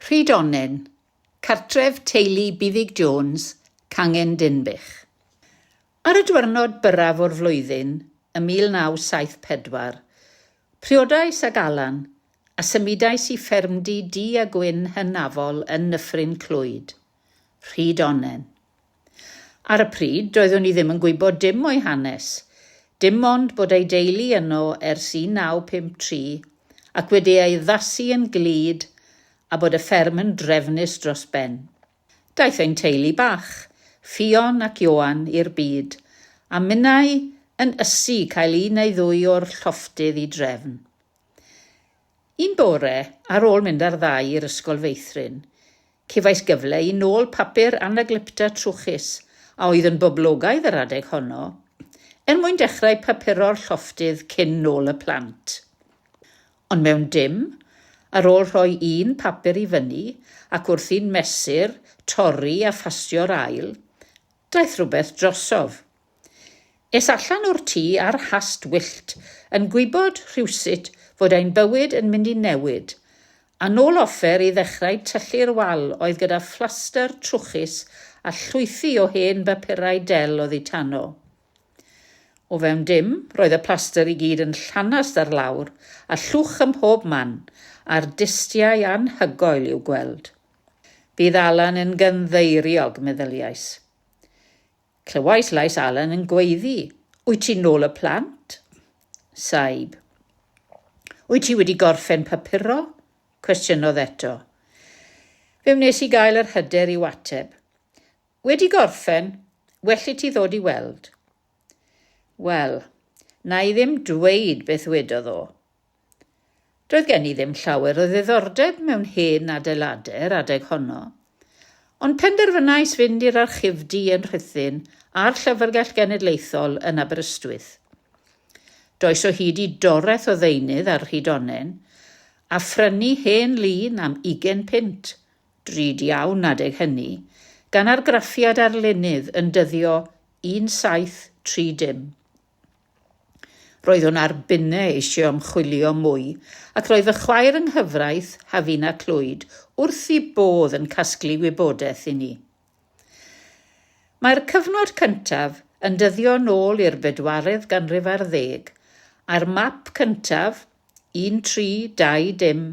Rhyd Onnen, cartref teulu Buddug Jones, cangen Dinbych. Ar y dwyrnod byrraf o'r flwyddyn, ym 1974, priodais ag Alan a symudais i ffermdy du a gwyn hynafol yn Nyffryn Clwyd, Rhyd Onnen. Ar y pryd, doeddwn i ddim yn gwybod dim o'i hanes, dim ond bod ei deulu yno ers 1953 ac wedi ei addasu yn glud a bod y fferm yn drefnus dros ben. Daeth ein teulu bach, Ffion ac Ioan, i'r byd, a minnau yn ysu cael un neu ddwy o'r llofftydd i drefn. Un bore, ar ôl mynd â'r ddau i'r ysgol feithrin, cefais gyfle i nôl papur Anaglypta trwchus, a oedd yn boblogaidd yr adeg honno, er mwyn dechrau papuro'r llofftydd cyn nôl y plant. Ond mewn dim, ar ôl rhoi un papur i fyny ac wrthi'n mesur, torri a phastio'r ail, daeth rhywbeth drosof. Es allan o'r tŷ ar hast wyllt, yn gwybod, rhywsut, fod ein bywyd yn mynd i newid, a nôl offer i ddechrau tyllu'r wal oedd gyda phlastr trwchus a llwythi o hen bapurau del oddi tano. O fewn dim, roedd y plastr i gyd yn llanast ar lawr, a llwch ym mhob man, a'r distiau anhygoel i'w gweld. Bydd Alan yn gynddeiriog, meddyliais. Clywais lais Alan yn gweiddi, Wyt ti'n nôl y plant? Saib. Wyt ti wedi gorffen papuro? Cwestiynodd eto. Fe wnes i gael yr hyder i'w ateb. Wedi gorffen, well i ti ddod i weld. Wel, na i ddim dweud beth wedodd o. Doedd gen i ddim llawer o ddiddordeb mewn hen adeiladau yr adeg honno, ond penderfynais fynd i'r archifdy yn Rhuthun a'r Llyfrgell Genedlaethol yn Aberystwyth. Does o hyd i doreth o ddeunydd ar Rhydonnen, a phrynu hen lun am ugain punt, drud iawn adeg hynny, gan argraffiad arlunydd yn dyddio 1730. Roeddwn ar binne eisiau ymchwilio mwy, ac roedd fy chwaer yng nghyfraith, Hafina Clwyd, wrth ei bodd yn casglu wybodaeth i ni. Mae'r cyfnod cyntaf yn dyddio nôl i'r bedwaredd ganrif ar ddeg, a'r map cyntaf, 1320,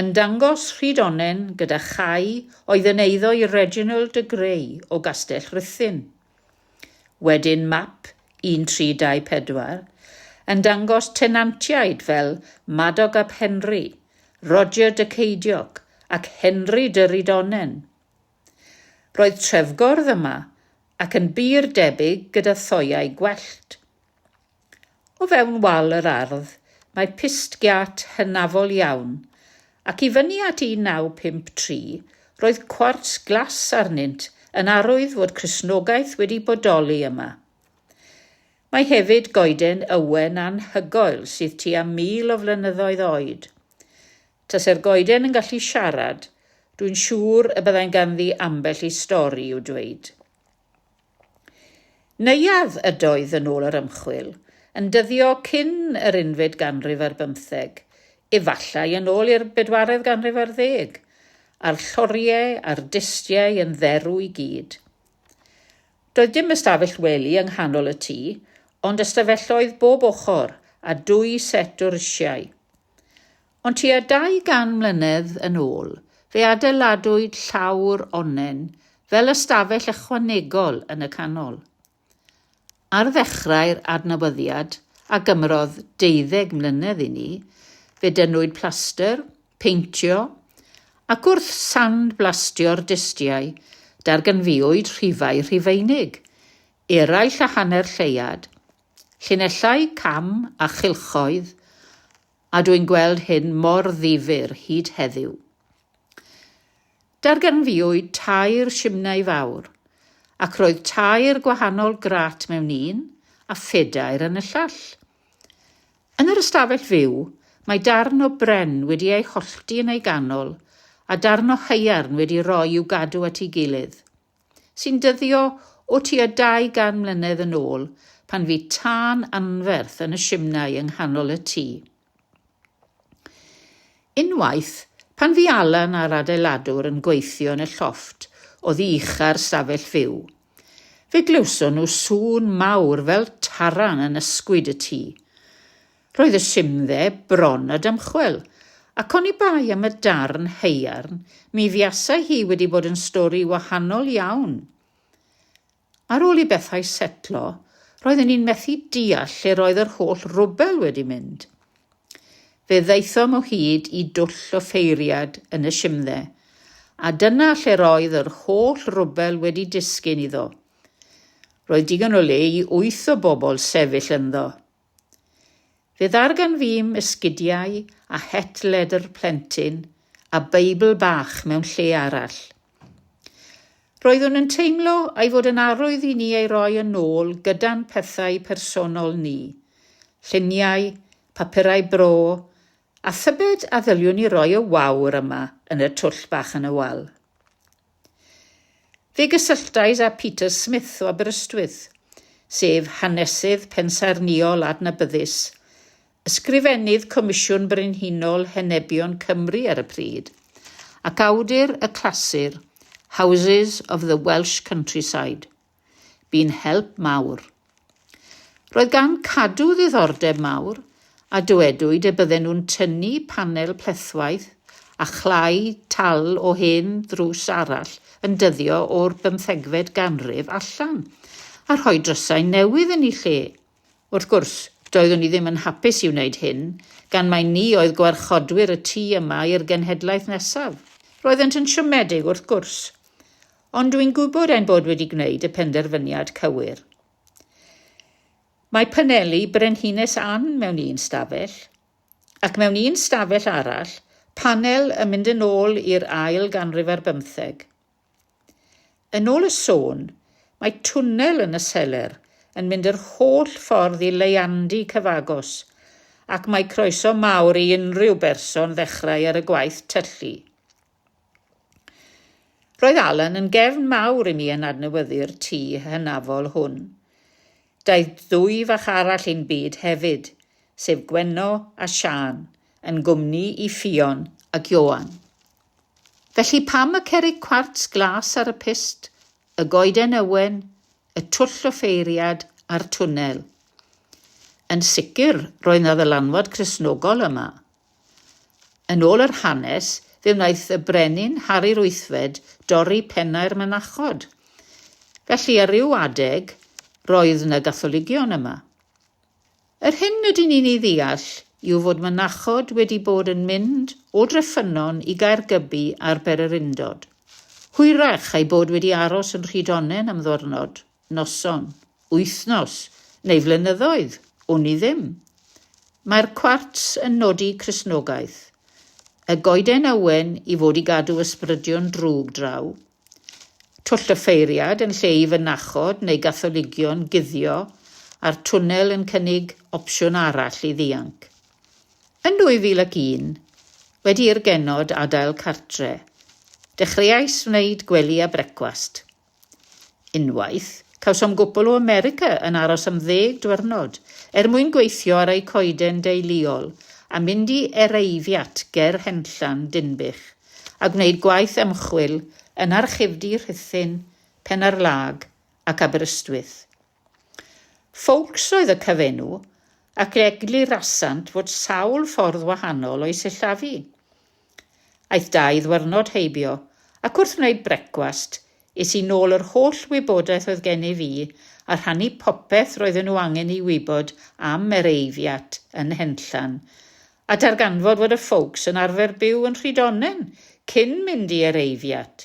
yn dangos Rhyd Onnen gyda chae oedd yn eiddo i Reginald de Grey o Gastell Rhuthun. Wedyn map 1324, yn dangos tenantiaid fel Madog ap Henry, Roger de Ceidiog ac Henry de Rhydonnen. Roedd trefgordd yma ac yn bur debyg gyda thoeau gwellt. O fewn wal yr ardd mae pyst giât hynafol iawn, ac i fyny at 1953 roedd cwarts glas arnynt yn arwydd fod Cristnogaeth wedi bodoli yma. Mae hefyd goeden ywen anhygoel sydd tua 1,000 o flynyddoedd oed. Tase'r goeden yn gallu siarad, dwi'n siŵr y byddai'n ganddi ambell i stori i'w dweud. Neuadd ydoedd yn ôl yr ymchwil, yn dyddio cyn yr unfed ganrif ar bymtheg, efallai yn ôl i'r bedwaredd ganrif ar ddeg, a'r lloriau a'r distiau yn dderw i gyd. Doedd dim ystafell wely yng nghanol y tŷ, ond ystafelloedd bob ochr a dwy set o risiau. Ond tua 200 mlynedd yn ôl, fe adeiladwyd llawr onnen fel ystafell ychwanegol yn y canol. Ar ddechrau'r adnewyddiad, a gymrodd deuddeg mlynedd i ni, fe dynnwyd plastr, peintio, ac wrth sandblastio'r distiau, darganfuwyd rhifau Rhufeinig, eraill a hanner lleuad, llinellau cam a chylchoedd, A dw i'n gweld hyn mor ddifyr hyd heddiw. Darganfuwyd tair simnai fawr, ac roedd tair gwahanol grât mewn un a phedair yn y llall. Yn yr ystafell fyw, mae darn o bren wedi ei hollti yn ei ganol a darn o haearn wedi roi i'w gadw at ei gilydd. sy'n dyddio o tua 200 mlynedd yn ôl pan fu tân anferth yn y simnai yng nghanol y tŷ. Unwaith, Pan fu Alan a'r adeiladwr yn gweithio yn y llofft oddi ucha'r stafell fyw, fe glywson nhw sŵn mawr fel taran yn ysgwyd y tŷ. Roedd y simdde bron â dymchwel, ac oni bai am y darn haearn, mi fuasai hi wedi bod yn stori wahanol iawn. Ar ôl i bethau setlo, roedden ni'n methu deall lle roedd yr holl rwbel wedi mynd. Fe ddaethom o hyd i dwll offeiriad yn y simdde, a dyna lle roedd yr holl rwbel wedi disgyn iddo. Roedd digon o le i wyth o bobl sefyll ynddo. Fe ddarganfûm esgidiau a het ledr plentyn a Beibl bach mewn lle arall. Roeddwn yn teimlo ei fod yn arwydd i ni ei roi yn ôl gyda'n pethau personol ni, lluniau, papurau bro, a thybed a ddyliwn i roi y wawr yma yn y twll bach yn y wal. Fe gysylltais â Peter Smith o Aberystwyth, sef hanesydd pensaernïol adnabyddus, ysgrifennydd Comisiwn Brenhinol Henebion Cymru ar y pryd, ac awdur y clasur Houses of the Welsh Countryside. Bu'n help mawr. Roedd gan Cadw ddiddordeb mawr, a dywedwyd y bydden nhw'n tynnu panel plethwaith a chlai tal o hen ddrws arall yn dyddio o'r bymthegfed ganrif allan, a rhoi drysau newydd yn eu lle. Wrth gwrs, doeddwn i ddim yn hapus i wneud hyn, gan mai ni oedd gwarchodwyr y tŷ yma i'r genhedlaeth nesaf. Roeddent yn siomedig, wrth gwrs, Ond dw i'n gwybod ein bod wedi gwneud y penderfyniad cywir. Mae paneli Brenhines Anne mewn un stafell, ac mewn un stafell arall, panel yn mynd yn ôl i'r ail ganrif ar bymtheg. Yn ôl y sôn, mae twnnel yn y seler yn mynd yr holl ffordd i leiandy cyfagos, ac mae croeso mawr i unrhyw berson ddechrau ar y gwaith tyllu. Roedd Alan yn gefn mawr i mi yn adnewyddu'r tŷ hynafol hwn. Daeth ddwy fach arall i'n byd hefyd, sef Gwenno a Siân, yn gwmni i Ffion ac Ioan. Felly pam y cerrig cwarts glas ar y pyst, y goeden ywen, y twll offeiriad a'r twnnel? Yn sicr, roedd 'na ddylanwad Cristnogol yma. Yn ôl yr hanes, fe wnaeth y brenin Harri'r Wythfed dorri pennau'r mynachod. Felly ar ryw adeg, roedd 'na Gatholigion yma. Yr hyn ydyn ni'n ei ddeall yw fod mynachod wedi bod yn mynd o Dreffynnon i Gaergybi ar bererindod. Hwyrach eu bod wedi aros yn Rhydonnen am ddwrnod. noson, wythnos, neu flynyddoedd, wn i ddim. Mae'r cwarts yn nodi Cristnogaeth. Y goeden ywen i fod i gadw ysbrydion drwg draw. Twll y ffeiriad yn lle i fynachod neu Gatholigion guddio a'r twnnel yn cynnig opsiwn arall i ddianc. Yn 2001, wedi i'r genod adael cartre, dechreuais wneud gwely a brecwast. Unwaith, cawsom gwpl o America yn aros am ddeg dwyrnod er mwyn gweithio ar eu coeden deuluol a mynd i Ereifiat ger Henllan, Dinbych, a gwneud gwaith ymchwil yn Archifdy Rhuthun, Penarlâg ac Aberystwyth. Ffoulkes oedd y cyfenw, ac eglurasant fod sawl ffordd wahanol o'i sillafu. Aeth 2 ddwyrnod heibio, ac wrth wneud brecwast, es i nôl yr holl wybodaeth oedd gennyf i a rhannu popeth roedden nhw angen ei wybod am Ereifiat yn Henllan, a darganfod fod y Ffoulkes yn arfer byw yn Rhydonnen cyn mynd i Ereifiat.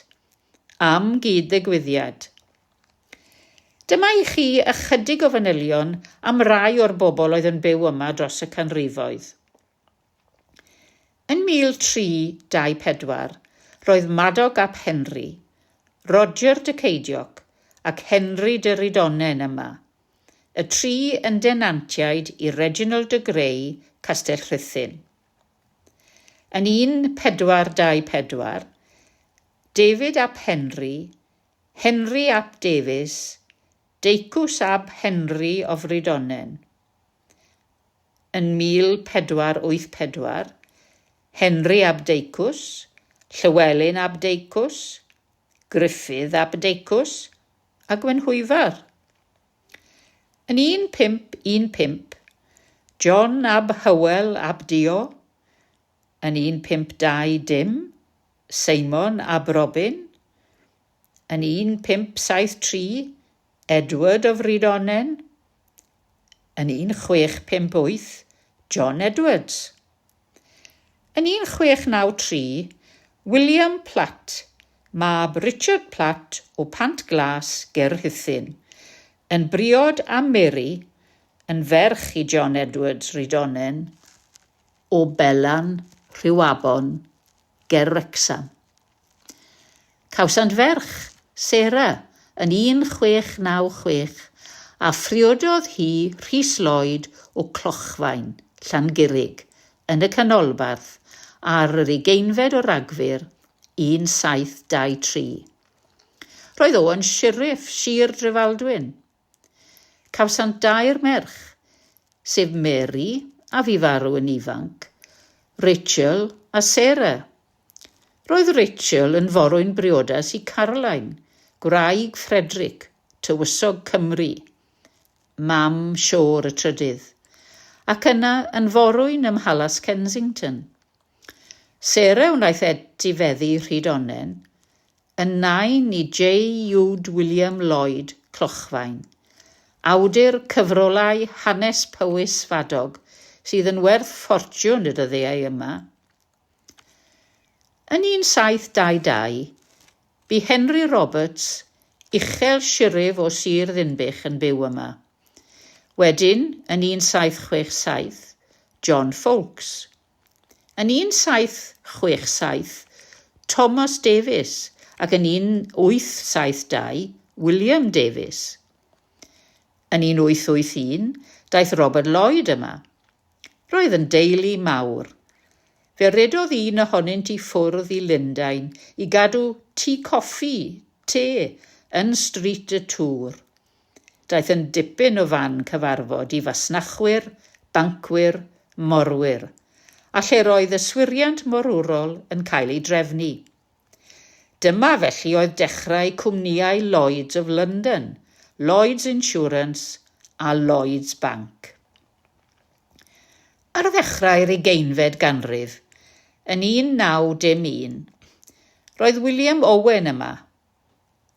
Am gyd-ddigwyddiad. Dyma i chi ychydig o fanylion am rai o'r bobl oedd yn byw yma dros y canrifoedd. Yn 1324, roedd Madog ap Henry, Roger de Ceidiog ac Henry de Rhydonnen yma, y tri yn denantiaid i Reginald de Grey, Castell Rhuthun. Yn 1424, David ap Henry, Henry ap Davies, Deicws ab Henry of Rhydonnen. Yn 1484, Henry ab Deicws, Llywelyn ab Deicws, Gruffydd ab Deicws a Gwenhwyfar. Yn 1515, John ab Hywel ab Dio, yn 1520, Seimon ab Robin, yn 1573, Edward of Rhydonnen, yn 1658, John Edwards. Yn 1693, William Platt, mab Richard Platt o Pant Glas ger Rhuthun, yn briod â Mary, yn ferch i John Edwards Rhydonnen, o Belan, Rhiwabon, ger Wrecsam. Cawsant ferch, Sarah, yn 1696, a phriododd hi Rhys Lloyd o Clochfaen, Llangurig, yn y canolbarth, ar yr ugeinfed o Ragfyr 1723. Roedd o yn siryf Sir Drefaldwyn. Cawsant dair merch, sef Mary, a fu farw yn ifanc, Rachel a Sarah. Roedd Rachel yn forwyn briodas i Caroline, gwraig Frederick, Tywysog Cymru, mam Siôr y Trydydd, ac yna yn forwyn ym Mhalas Kensington. Sarah wnaeth etifeddu Rhyd Onnen, Yn nain i J Uwd William Lloyd, Clochfaen. Awdur cyfrolau hanes Powys Fadog sydd yn werth ffortiwn y dyddiau yma. Yn 1722, bu Henry Roberts, uchel siryf o Sir Ddinbych yn byw yma. Wedyn, yn 1767, John Foulkes. Yn 1767, Thomas Davies ac yn 1872, William Davies. Yn 1881, daeth Robert Lloyd yma. Roedd yn deulu mawr. Fe redodd un ohonynt i ffwrdd i Lundain i gadw tŷ coffi, te, yn Street y Tŵr. Daeth yn dipyn o fan cyfarfod i fasnachwyr, bancwyr, morwyr, a lle roedd yswiriant morwrol yn cael ei drefnu. Dyma felly oedd dechrau cwmnïau Lloyds of London, Lloyds Insurance a Lloyds Bank. Ar ddechrau'r ugeinfed ganrif, yn 1901, roedd William Owen yma,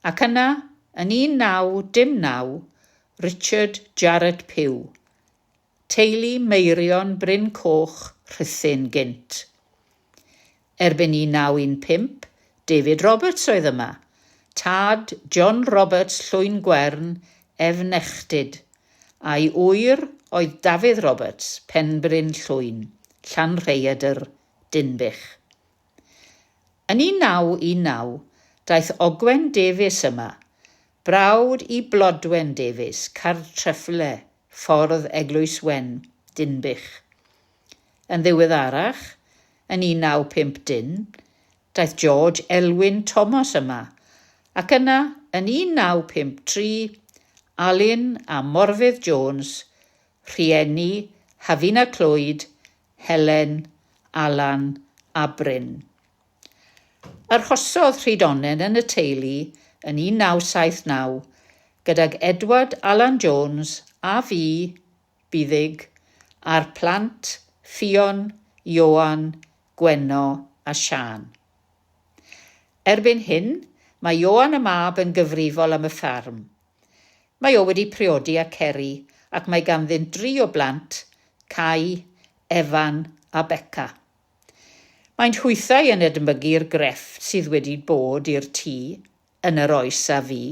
Ac yna, yn 1909, Richard Jarrett Pugh, teulu Meirion Bryn Coch, Rhuthun gynt. Erbyn 1915, David Roberts oedd yma, tad John Roberts Llwyn Gwern, Efnechdid, a'i ŵyr oedd Dafydd Roberts, Penbryn Llwyn, Llanrhaeadr, Dinbych. Yn 1919, daeth Ogwen Davies yma, brawd i Blodwen Davies, Cartrefle, Ffordd Eglwys Wen, Dinbych. Yn ddiweddarach, yn 1950, daeth George Elwyn Thomas yma, ac yna, yn 1953, Alun a Morfudd Jones, rhieni Hafina Clwyd, Helen, Alan a Bryn. Arhosodd Rhydonnen yn y teulu yn 1979 gydag Edward Alan Jones a fi, Buddug, a'r plant Ffion, Ioan, Gwenno a Siân. Erbyn hyn, mae Ioan y mab yn gyfrifol am y fferm. Mae o wedi priodi â Ceri ac mae ganddynt dri o blant, Cai, Efan a Beca. Maent hwythau yn edmygu'r grefft sydd wedi bod i'r tŷ yn yr oes a fu.